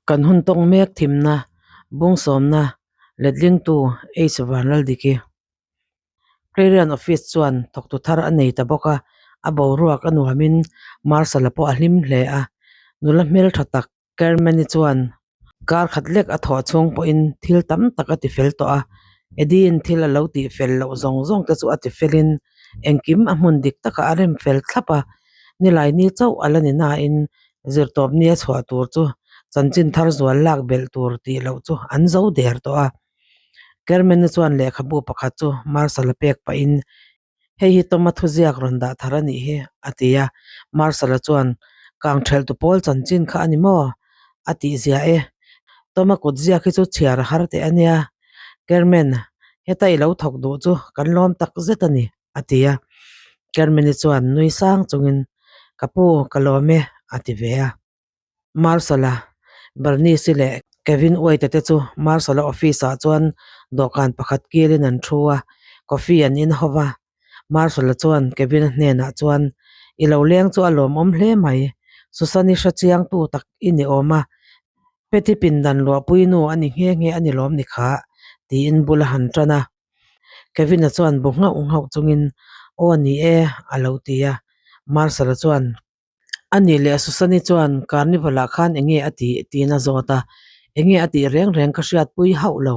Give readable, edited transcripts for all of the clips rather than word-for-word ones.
Kan hun tawng mek thimna, bungsawmna, letlingtu H Vanlaldiki. Clarion Office chuan thawktu thar a nei ta bawk a, a boruak a nuamin Marshal-a pawh a hlim hle a. Nula hmeltha tak Carmen-i chuan kar khat lek a thawh chhung pawhin thil tam tak a tifel tawh a, Eddie-in thil a lo tihfel loh zawng zawng te chu a tifelin engkim a hmun dik takah a rem fel thlap a, nilai ni chauh a la ni nain zirtawp nia chhuah tur chu chanchin thar zual lak belh tur tih loh chu an zo der tawh a. Carmen-i chuan lehkhabu pakhat chu Marshal-a pek pahin Hei hi Toma thuziak rawn dah thar a nih hi, a ti a. Marshal-a chuan, Kang ṭhelhtu pawl chanchin kha a ni maw? a tih zia e. Toma kut ziak hi chu chhiar a har teh a nia. Kermen, heta i lo thawk duh chu kan lawm tak zet a ni, a ti a. Kermeni chuan nui sang chungin, Ka pu, ka lawm e, a ti ve a. Marshall-a, Bernice-i leh Kevin White-a te chu Marshall-a office-ah chuan dawhkan pakhat kilin an thu a, coffee an in ho va. Marshall-a chuan Kevin-a hnenah chuan, I lo leng chu a lawmawm hle mai. Susan-i hre chiangtu tak i ni awm a, Patty pindan luahpui nu a ni nghe nghe a ni lawm ni kha, tiin bul a han tan a. Kevin-a chuan bu nghauh nghauh chungin, Aw ni e, a lo ti a. Marshall-a chuan, A nih leh Susani chuan Carnival ah khan enge a tih tiin a zawt a, enge a tih reng reng ka hriatpui hauh lo,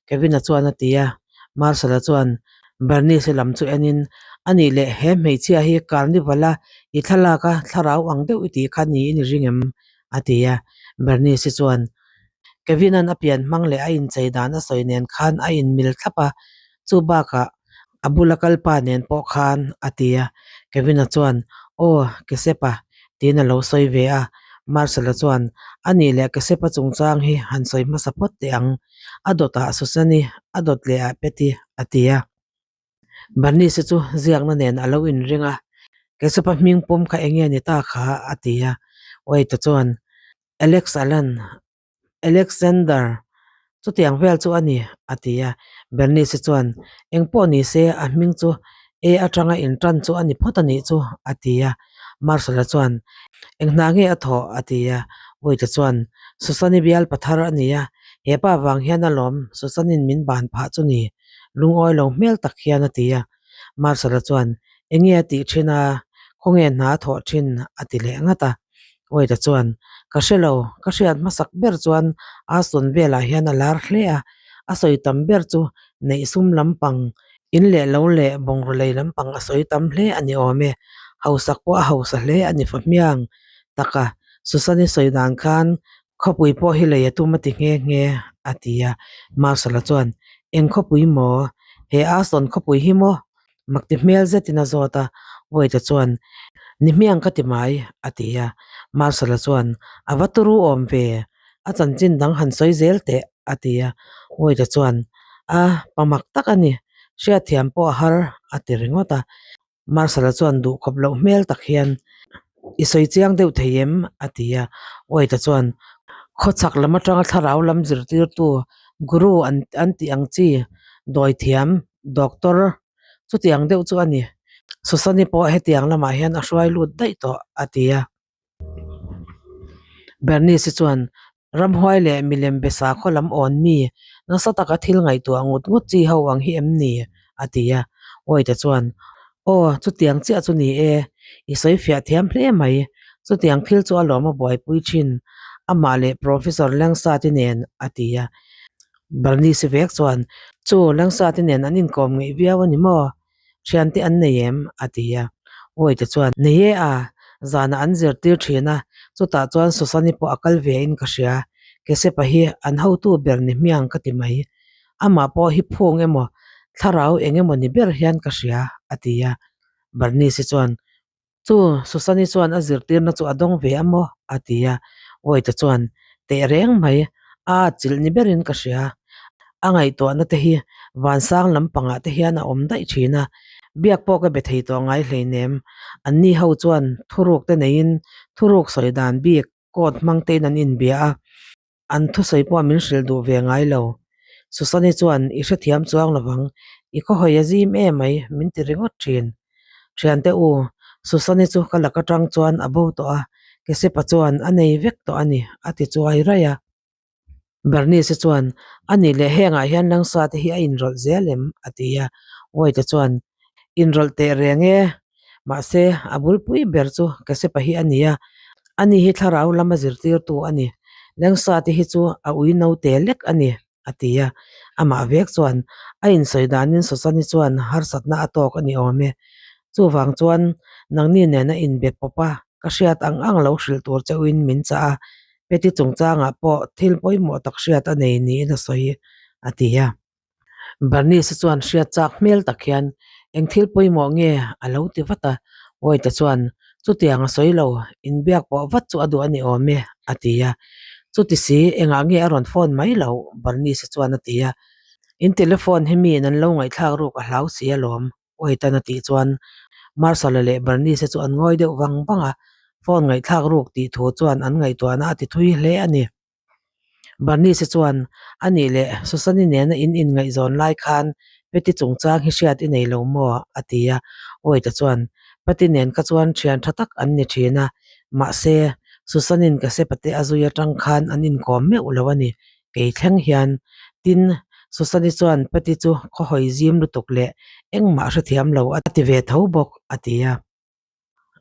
Kevin-a chuan a ti a. Marshall-a chuan Bernice-i lam chu enin, A nih leh he hmeichhia hi Carnival a i thlalak a thlarau ang deuh i tih kha niin i ring em? a ti a. Bernice-i chuan Kevin-a'n a pian hmang leh a inchei dan a sawi nen khan a inmil thlap a, chu bakah A bula kal pa nen pawh khan a ti a, Kevin-a chuan, Aw, Kesepa, tiin a lo sawi ve a. Marcel-a chuan, A nih leh Kesepa chungchang hi han sawi hmasa phawt teh ang. A dawtah Susan-i, a dawt lehah Patty, a ti a. Bernice-i chu ziakna nen a lo inring a, Kesepa hming pum kha enge ni ta kha? a ti a. Wade-a chuan, Alex Allan, Alexander, chutiang vel chu a ni, a ti a. Bernice chuan, Engpawh ni se, a hming chu A atanga intan chu a ni phawt a nih chu, a ti a. Marshall-a chuan, Eng hna nge a thawh? a ti a. Wade-a chuan, Susan-i bial pathar a ni a, he pa vang hian alawm Susan-in min ban phah chu ni, lungawi lo hmel tak hian a ti a. Marshall-a chuan, Enge a tih thin a, khawnge hna a thawh thin? a ti leh ngat a. Wade-a chuan, Ka hre lo, ka hriat hmasak ber chuan Aston velah hian a lar hle a, a sawi tam ber chu neih sum lampang, in leh lo leh bungraw lei lampang a sawi tam hle a ni awm e, hausak pawh a hausa hle a ni fa hmiang taka Susan-i sawi dan khan khawpui pawh hi lei a tum a ti nghe nghe, a ti a. Marshall-a chuan, Eng khawpui maw? He Aston khawpui hi maw? Makti hmel zetin a zawt a, Wade-a chuan, Ni hmiang ka ti mai, a ti a. Marshall-a chuan, A va turu awm ve, a chanchin dang han sawi zel teh, a ti a. Wade-a chuan, A, pa mak tak a ni, hriatthiam pawh a har, a ti ringawt a. Marshall-a chuan duh khawp loh hmel tak hian, I sawi chiang deuh thei em? a ti a. Wade-a chuan, Khawchhak lam atanga thlarau lam zirtirtu guru an tih ang chi dawithiam Doctor, chutiang deuh chu a ni. Susani pawh hetiang lamah hian a hruai lut daih tawh, a ti a. Bernice chuan, Ramhuai leh milem be sakhaw lam awn mi, nasa taka thil ngaihtuah ngut ngut chi ho ang hi em ni? a ti a. Wade chuan, Aw, chutiang chiah chu ni e, i sawi fiah thiam hle mai. Chutiang thil chu a lawm a buaipui thin, amah leh Professor Langsat-i nen, a ti a. Bernice vek chuan, Chu, Langsat-i nen an inkawm ngeih viau a ni maw? Thiante an nei em? a ti a. Wade chuan, Nei e a, zanah an zirtir thin a, chutah chuan Susan-i pawh a kal ve in ka hria. Kesepa hi an hotu ber ni hmiang ka ti mai. Amah pawh hi phung emaw, thlarau eng emaw ni ber hian ka hria, a ti a. Bernice chuan, Chu, Susani chuan a zirtirna chu a dawng ve a maw? a ti a. Wade chuan, Teh reng mai, a atchilh ni berin ka hria. A ngaihtuahna te hi vansang lampangah te hian a awm daih thin a, biak pawh ka be thei tawh ngai hleinem. Anni ho chuan thuruk te neiin thuruk sawi dan bik code hmang tein an inbia a. An thusawi pawh min hrilh duh ve ngai lo. Susani chuan, I hrethiam chuang lovang, i khawhawi a zim em mai, min ti ringawt thin. Thiante u, Susani chu ka lak atang chuan a bo tawh a, Kesepa chuan a nei vek tawh a ni, a ti chuai raih a. Bernice chuan, A nih leh hengah hian Langsa te hi a inrawlh zel em? a ti a. Wade chuan, Inrawlh teh reng e. Mahse, a bulpui ber chu Kesepa hi a ni a, ani hi thlarau lama zirtirtu a ni. Langsa te hi chu a ui note lek a ni, a ti a. Amah vek chuan a insawi danin Susan-i chuan harsatna a tawk a ni awm e. Chuvang chuan nangni nena inbe pawp a, ka hriat ang ang lo hrilh tur cheuhin min chah a, Peti chungchangah pawh thil pawimawh tak hriat a nei niin a sawi, a ti a. Bernice chuan hriat chak hmel tak hian, Eng thil pawimawh nge? a lo ti vat a. Wade chuan, Chutiang a sawi lo, inbiak pawh vat chu a duh a ni awm e, a ti a. Chuti si, engah nge a rawn phone mai loh? Bernice chuan a ti a. In telephone hi miin an lo ngaihthlak ruk a hlau si alawm, Wade-an a tih chuan Marshall-a leh Bernice-a chu an ngawi deuh vang vang a, phone ngaihthlak ruk tih thu chuan an ngaihtuahna a ti thui hle a ni. Bernice chuan, A nih leh, Susan-i nena in inngaihzawn lai khan Patty chungchang hi hriat i nei lo maw? a ti a. Wade-a chuan, Patty nen kha chuan thian tha tak an ni thin a, mahse, Susan-in ka sepate a zui atang khan an inkawm meuh lo a ni, kei thleng hian. Tin, Susan-i chuan Patty chu khawhawi zim lutuk leh engmah hrethiam lo a ti ve tho bawk, a ti a.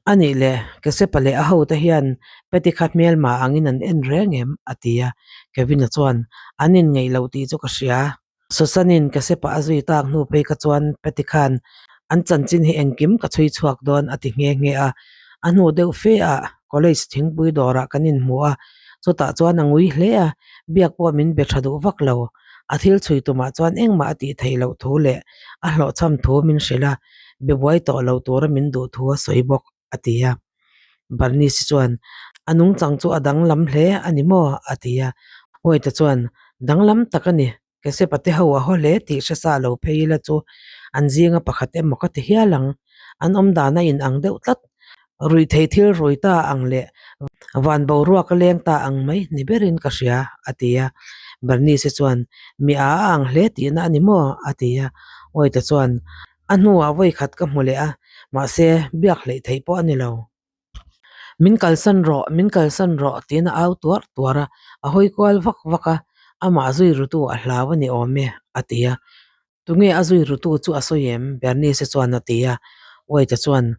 A nih leh, Kesepa leh a hote hian Patty kha hmelma angin an en reng em? a ti a. Kevin-a chuan, An inngeih loh tih chu ka hria. Susan-in Kesepa a zui tak hnu phei kha chuan Patty khan an chanchin hi engkim ka chhui chhuak dawn a ti nghe nghe a. A hnu deuh fe ah college thingpui dawrah kan inhmu a, chutah chuan a ngui hle a, biak pawh min be tha duh vak lo. A thil chhui tumah chuan engmah a tih theih loh thu leh a hlawhchham thu min hrilh a, be buai tawh lo tura min duh thu a sawi bawk, a ti a. Bernice chuan, A nungchang chu a danglam hle a ni maw? a ti a. Wade chuan, Danglam tak a ni, Kesepa te ho a haw hle tih hre sa lo phei ila chu an zinga pakhat emaw ka ti hial ang. An awm dan a inang deuh tlat. Ruihtheih thil rui ta ang leh van boruak a leng ta ang mai ni berin ka hria, a ti a. Bernice chuan, Mi a a ang hle tihna a ni maw? a ti a. Wade chuan, A hnuah vawikhat ka hmu leh a, mahse biak hleih theih pawh a ni lo. Min kalsan rawh, min kalsan rawh tiin a au tuar tuar a, a hawi kual vak vak a, amah zui rutu a hlau a ni awm e, a ti a. Tunge a zui rutu chu a sawi em? Bernice chuan a ti a. Wade chuan,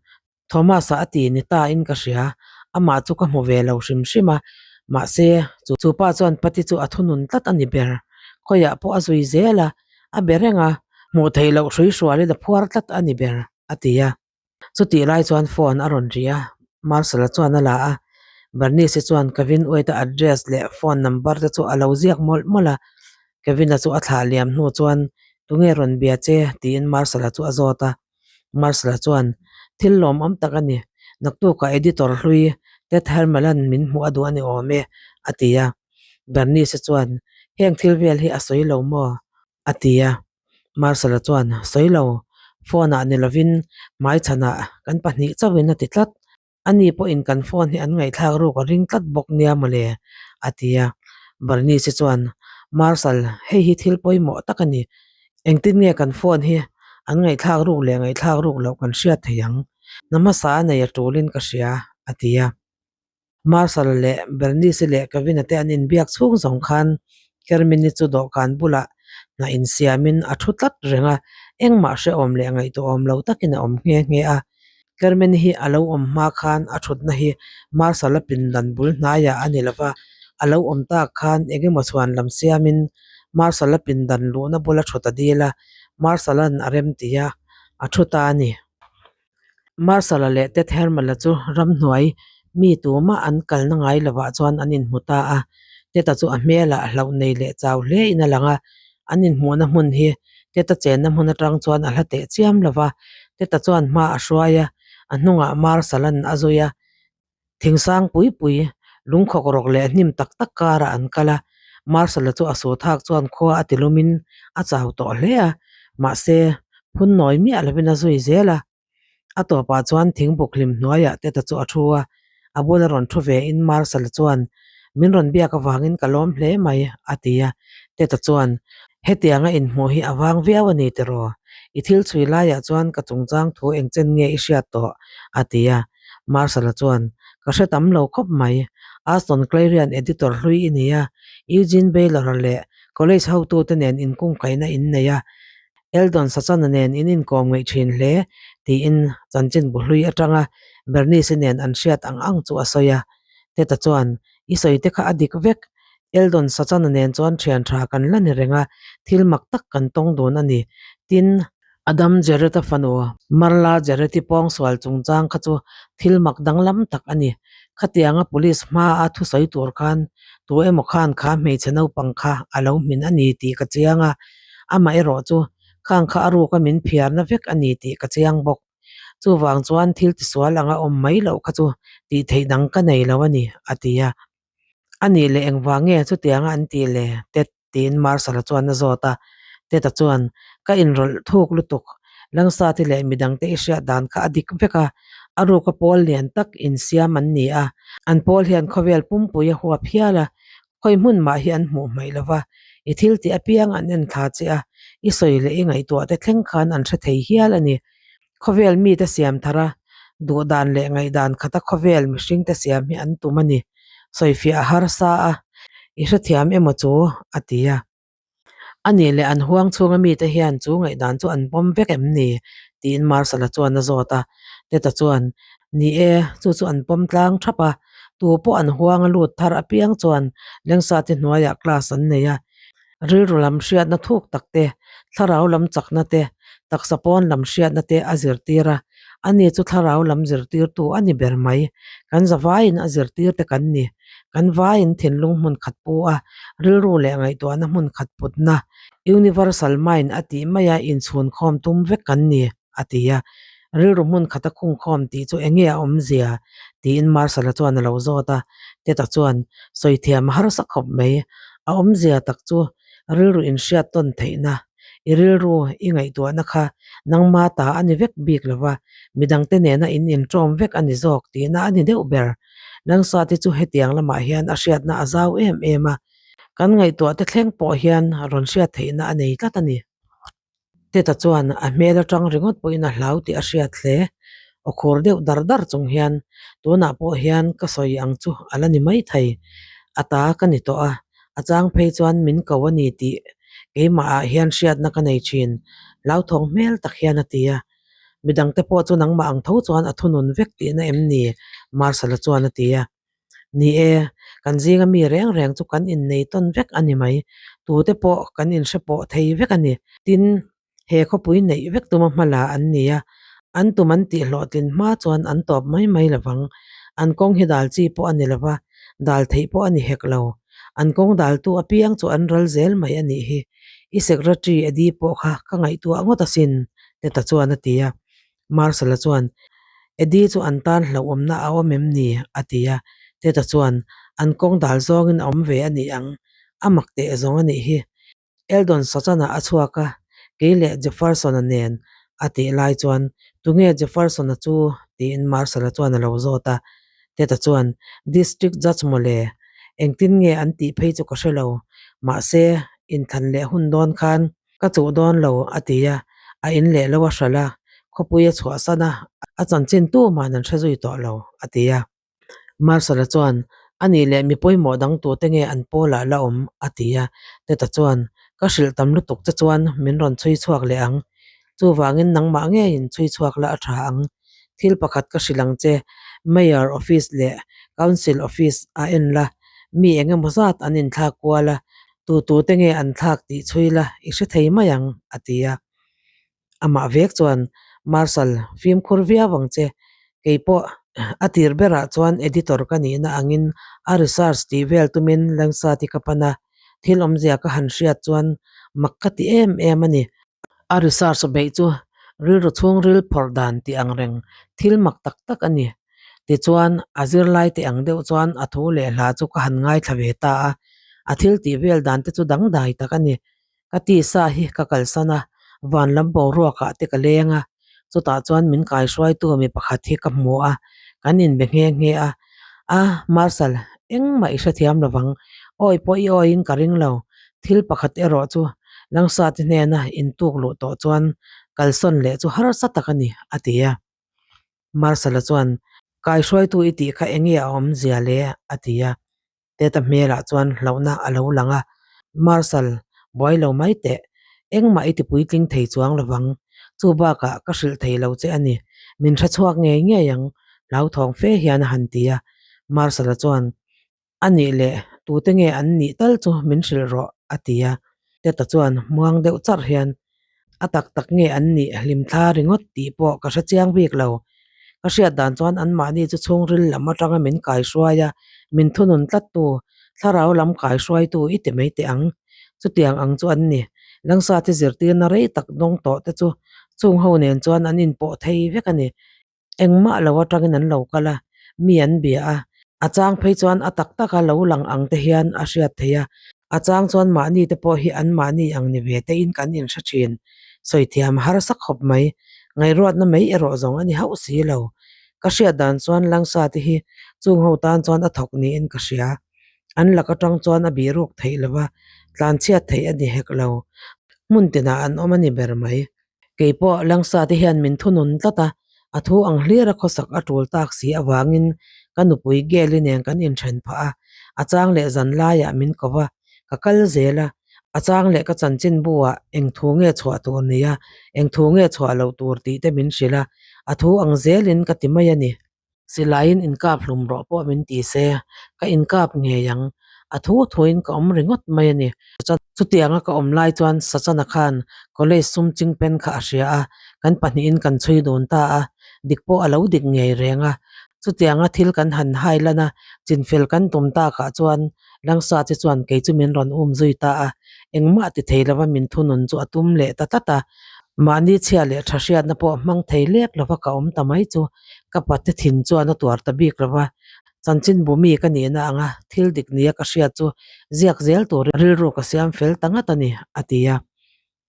Thomas-a a ti ni ta in ka hria, amah chu ka hmu ve lo hrim hrim a, mahse, chu pa chuan Pati chu a thunun tlat a ni ber. Khawiah pawh a zui zel a, a be reng a, hmuh theih loh hrui hrualin a phuar tlat a ni ber, a ti a. Chutih lai chuan phone a rawn ri a, Marcel-a chuan a la a, Bernice-i chuan Kevin Wade-a address leh phone number te chu a lo ziak mawlh mawlh a, Kevin-a chu a thlah liam hnu chuan Tunge rawn bia che? tiin Marcel-a chu a zawt a, Marcel-a chuan Thil lawmawm tak a ni, naktukah editor hlui Ted Hermel-a'n min hmuh a duh a ni awm e, a ti a, Bernice-i chuan Heng thil vel hi a sawi lo maw? a ti a. Marcel-a chuan, Sawi lo, phone-ah ni lovin hmaichhanah kan pahnih chauhin a ti tlat. Ani pawhin kan phone hi an ngaihthlak ruk a ring tlat bawk nia mawle, a ti a. Bernice-i chuan, Marcel, hei hi thil pawimawh tak a ni. Engtin nge kan phone hi an ngaihthlak ruk leh ngaihthlak ruk loh kan hriat thei ang? Na hmasa a nei a tulin ka hria, a ti a. Marshall leh Bernice leh Kevin-a te an inbiak chhung zawng khan Kermit-i chu dawhkan bulah hnah insiamin a thu tlat reng a, engmah hrehawm leh ngaihtuahawm lo takin a awm nghe nghe a. Kermit-i hi a lo awm hma khan a thutna hi Marshall-a pindan bul hnaiah a ni lova, a lo awm tak khan engemaw chhuan lam siamin Marshall-a pindan luhna bula thut a dil a, Marshall-a'n a remti a, a thu ta a ni. Marshall-a leh Ted Hermel-a chu ramhnuai mi tumah an kalna ngai lovah chuan an inhmu ta a. Ted-a chu a hmelah hlauh nei leh chau hle in a lang a, an inhmuhna hmun hi Ted-a chenna hmun atang chuan a hla teh chiam lova. Ted-a chuan hma a hruai a, a hnungah Marshall-a'n a zui a. Thingsang pui pui, lungkhawk rawk leh hnim tak tak karah an kal a, Marshall-a chu a suthak chuan khua a tilumin a chau tawh hle a, mahse, phun nawi miah lovin a zui zel a. A tawpah chuan thingbuk hlim hnuaiah Teta chu a thu a, a bula rawn thu ve in Marshall-a chuan, Min rawn biak avangin ka lawm hle mai, a ti a. Teta chuan, Hetianga inhmuh hi a vang viau a ni tiraw? I thil chhui laiah chuan ka chungchang thu engchen nge i hriat tawh? a ti a. Marshall-a chuan, Ka hre tam lo khawp mai. Aston Clarion editor hlui i ni a, Eugene Baylor-a leh college hotute nen inkungkaihna in nei a, Eldon Sachana nen in inkawm ngaih thin hle, tiin chanchinbu hlui atanga Bernice-i nen an hriat ang ang chu a sawi a. Teta chuan, I sawi te kha a dik vek. Eldon Sachana nen chuan thian tha kan la ni reng a, thil mak tak kan tawng dun a ni. Tin, Adam Jarrett-a fanu Marla Jarrett-i pawngsual chungchang kha chu thil mak danglam tak a ni. Khatianga police hmaa thusawi tur khan tu emaw khan kha hmeichhe naupang kha a lo hmin a ni tih ka chiang a, amah erawh chu khang kha a ruka min phiarna vek a ni tih ka chiang bawk. Chuvang chuan thil tisual anga awm mai loh kha chu tih theih dang ka nei lo a ni, a ti a. A nih leh engvang nge chutianga an tih le? Ted tiin Marshall-a chuan a zawt a. Ted-a chuan, Ka inrawlh thuk lutuk. Langsati leh midangte i hriat dan kha a dik vek a, a ruka pawl lian tak insiam an ni a. An pawl hian khawvel pumpui a huap hial a, khawi hmun mah hi an hmuh hmaih lo va, i thil tih apiang an en thla che a, i sawi leh i ngaihtuah te thleng khan an hre thei hial a ni. Khawvel mite siam thar a, duhdan leh ngaihdan khata khawvel mihringte siam hi an tum a ni. Sawifiah a harsa a, i hrethiam emaw chu? a ti a. A nih leh an huang chhunga mite hian chu ngaihdan chu an pawm vek em ni? tiin Marshall-a chuan a zawt a. Ted-a chuan, Ni e, chu chu an pawm tlang thap a. Tu pawh an huanga lut thar apiang chuan Lengsate hnuaiah class an nei a. Rilru lam hriatna thuk tak te, thlarau lam chakna te, taksa pawn lam hriatna te a zirtir a. Ani chu thlarau lam zirtirtu a ni ber mai. Kan zavaiin a zirtir te kan ni. Kan vaiin thinlung hmun khat pu a, rilru leh ngaihtuahna hmun khat putna, universal mind a tih maia inchhunkhawm tum vek kan ni, a ti a. Rilru hmun khata khungkhawm tih chu enge a awmzia? tiin Marshall-a chuan a lo zawt a. Ted-a chuan, Sawi thiam a harsa khawp mai. A awmzia tak chu rilru inhriat tawn theihna, i rilru i ngaihtuahna kha nangma ta a ni vek bik lo va, midangte nena in inṭawm vek a ni zawk tihna a ni deuh ber. Langsate chu hetiang lamah hian a hriatna a zau em em a, kan ngaihtuahte thleng pawh hian rawn hriat theihna a nei tlat a ni. Teta chuan a hmel atang ringawt pawhin a hlau tih a hriat hle. Aw khur deuh dar dar chung hian, Tunah pawh hian ka sawi ang chu a la ni mai thei. A ta ka ni tawh a, a chang phei chuan min ko a ni tih keimahah hian hriatna ka nei thin, hlauthawng hmel tak hian a ti a. Midangte pawh chu nangmah ang tho chuan a thunun vek tihna em ni? Marshall-a chuan a ti a. Ni e, kan zinga mi reng reng chu kan innei tawn vek a ni mai. Tute pawh kan inhre pawh thei vek a ni. Tin, he khawpui neih vek tuma hma la an ni a, an tum an tih hlawhtlin hma chuan an tawp mai mai lo vang. An kawng hi dal chi pawh a ni lo va, dal theih pawh a ni hek lo. An kawng daltu apiang chu an ral zel mai a nih hi. I secretary Eddie pawh kha ka ngaihtuah ngawt asin, Teta chuan a ti a. Marshall-a chuan, Eddie chu an tan hlauhawmna a awm em ni? a ti a. Teta chuan, An kawng dal zawngin a awm ve a ni ang, a mak teh zawng a nih hi. Eldon Sachan-a a chhuak a, kei leh Jefferson-a nen a tih lai chuan, Tunge Jefferson-a chu? tiin Marshall-a chuan a lo zawt a. Ted-a chuan, District Judge mawle, engtin nge an tih phei chu ka hre lo. Mahse, inthlan leh hun dawn khan ka chuh dawn lo, a ti a, a in leh lo a hralh a, khawpui a chhuahsan a, a chanchin tuman an hre zui tawh lo, a ti a. Marshall-a chuan, A nih leh mi pawimawh dang tute nge an pawlah la awm? a ti a. Ted-a chuan, Ka hrilh tam lutuk che chuan min rawn chhui chhuak leh ang. Chuvangin nangmah ngeiin chhui chhuak la a tha ang. Thil pakhat ka hrilh ang che, Mayor office leh Council office a en la, mi eng emaw zat an inthlak kual a, tu tute nge an thlak tih chhui la i hre thei mai ang, a ti a. Amah vek chuan, Marshal, fimkhur viau ang che. Kei pawh a tir berah chuan editor ka nihna angin a research tih vel tumin Langsat hi ka pan a, thil awmzia ka han hriat chuan mak ka ti em em a ni. A research beih chu rilru chhungril phawrh dan tih ang reng thil mak tak tak a ni. Tichuan, a zirlai te ang deuh chuan a thu leh hla chu ka han ngaithla ve ta a, a thil tih vel dan te chu dangdai tak a ni. Ka tisa hi ka kalsan a, van lam boruakah te ka leng a, chutah chuan min kaihruaitu mi pakhat hi ka hmu a, kan inbe nghe nghe a, A, Marshal, engmah i hrethiam lovang, awi pawh i awiin ka ring lo, thil pakhat erawh chu Langsate hnena intuk luh tawh chuan kalsawn leh chu harsa tak a ni, a ti a. Marshal-a chuan, Kaihruaitu i tih kha enge a awmzia le? a ti a. Teta hmelah chuan hlauhna a lo lang a, Marshal, buai lo mai teh. Engmah i ti puitling thei chuang lovang. Chu bakah ka hrilh thei lo che a ni. Min hre chhuak ngei ngei ang, hlauthawng fe hian a han ti a. Marshal-a chuan, A nih leh, tute nge an nih tal chu min hrilh rawh, a ti a. Teta chuan muang deuh charh hian, A tak tak nge an nih hlimthla ringawt tih pawh ka hre chiang bik lo. Ka hriat dan chuan anmahni chu chhungril lam atanga min kaihruai a, min thunun tlattu, thlarau lam kaihruaitu i ti mai teh ang. Chutiang ang chu an ni. Langsate zirtirna rei tak dawng tawh te chu chung ho nen chuan an inpawh thei vek a ni. Engmah lo atangin an lo kal a, mi an bia a. A chang phei chuan a tak taka lo lang ang te hian a hriat theih a, a chang chuan mahni te pawh hi an mahni ang ni ve tein kan inhre thin. Sawi thiam a harsa khawp mai. Ngaihruatna mai erawh zawng a ni hauh si lo. Ka hriat dan chuan Langsa te hi chung ho tan chuan a thawk niin ka hria. An lak atang chuan a bihruk theih lova, tlanchhiat theih a ni hek lo. Hmun tinah an awm a ni ber mai. Kei pawh Langsa te hian min thunun tlat a, a thu ang hlir a khawsak a tul tak si avangin ka nupui Geli nen kan inthen phah a, a chang leh zan laiah min ko va, ka kal zel a, a chang leh ka chanchin bu ah eng thu nge chhuah tur nia, eng thu nge chhuah loh tur tih te min hrilh a, a thu ang zelin ka ti mai a ni. Silaiin inkap hlum rawh pawh min ti se, ka inkap ngei ang. A thu thuin ka awm ringawt mai a ni. Chutianga ka awm lai chuan Sachana khan college sum chingpen kha a hria a, kan pahnihin kan chhui dun ta a, dik pawh a lo dik ngei reng a. Chutianga thil kan han hai lan a, chinfel kan tum takah chuan Langsa che chuan kei chu min rawn um zui ta a, engmah ti thei lova min thunun chu a tum leh ta tlat a. Mahni chhia leh tha hriatna pawh hmang thei lek lova ka awm ta mai chu ka pate thin chuan a tuar ta bik lova, chanchinbu mi ka nihna anga thil dik nia ka hriat chu ziak zel tur rilru ka siam fel ta ngat a ni, a ti a.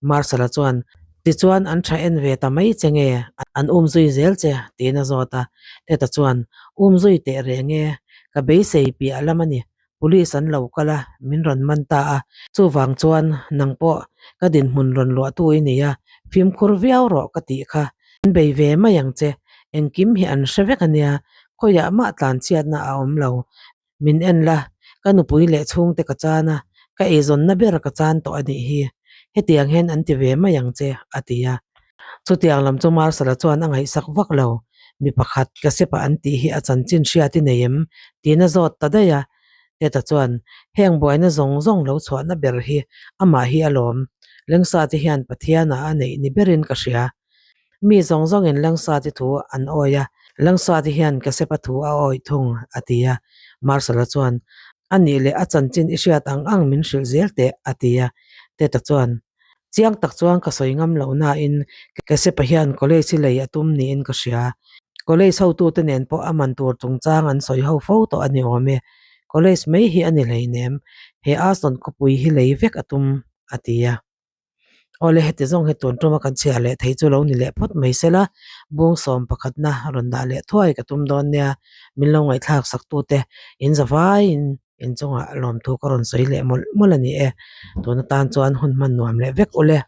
Marshal-a chuan, Tichuan an tha en ve ta mai che nge, an um zui zel che? tiin a zawt a. Teta chuan, Um zui teh reng e, ka beisei piah lam a ni. Police an lo kal a, min rawn man ta a. Chuvang chuan nang pawh ka dinhmun rawn luahtu i ni a, fimkhur viau rawh ka tih kha. An bei ve mai ang che, engkim hi an hre vek a nia, khawiah mah tlanchhiatna a awm lo. Min en la, ka nupui leh chhungte ka chan a, ka eizawnna ber ka chan tawh a nih hi. Hetiang hian an ti ve mai ang che, a ti a. Chutiang lam chu Marshal-a chuan a ngaihsak vak lo. Mi pakhat ka sepa an tih hi a chanchin hriat i nei em? tiin a zawt ta daih a. Teta chuan, Heng buaina zawng zawng lo chhuahna ber hi amah hi alawm. Lengsate hian Pathiana a neih ni berin ka hria. Mi zawng zawngin Lengsate thu an awi a, Lengsate hian ka sepa thu a awih thung, a ti a. Marshal-a chuan, A nih leh a chanchin i hriat ang ang min hrilh zel teh, a ti a. Teta chuan, Chiang tak chuan ka sawi ngam loh nain Kesepa hian college hi lei a tum niin ka hria. College hotute nen pawh a man tur chungchang an sawi ho fo tawh a ni awm e. College mai hi a ni hleinem, he Aston khawpui hi lei vek a tum, a ti a. Awle heti zawng hi tun tuma kan chhiar leh thei chu lo ni leh phawt mai sela, bung sawm pakhatna rawn dah leh thuai ka tum dawn nia, min lo ngaihthlak saktute in za vaiin Inchungah lawmthu ka rawn sawi leh mawlh mawlh a ni e. Tun atan chuan hun hman nuam leh vek ule.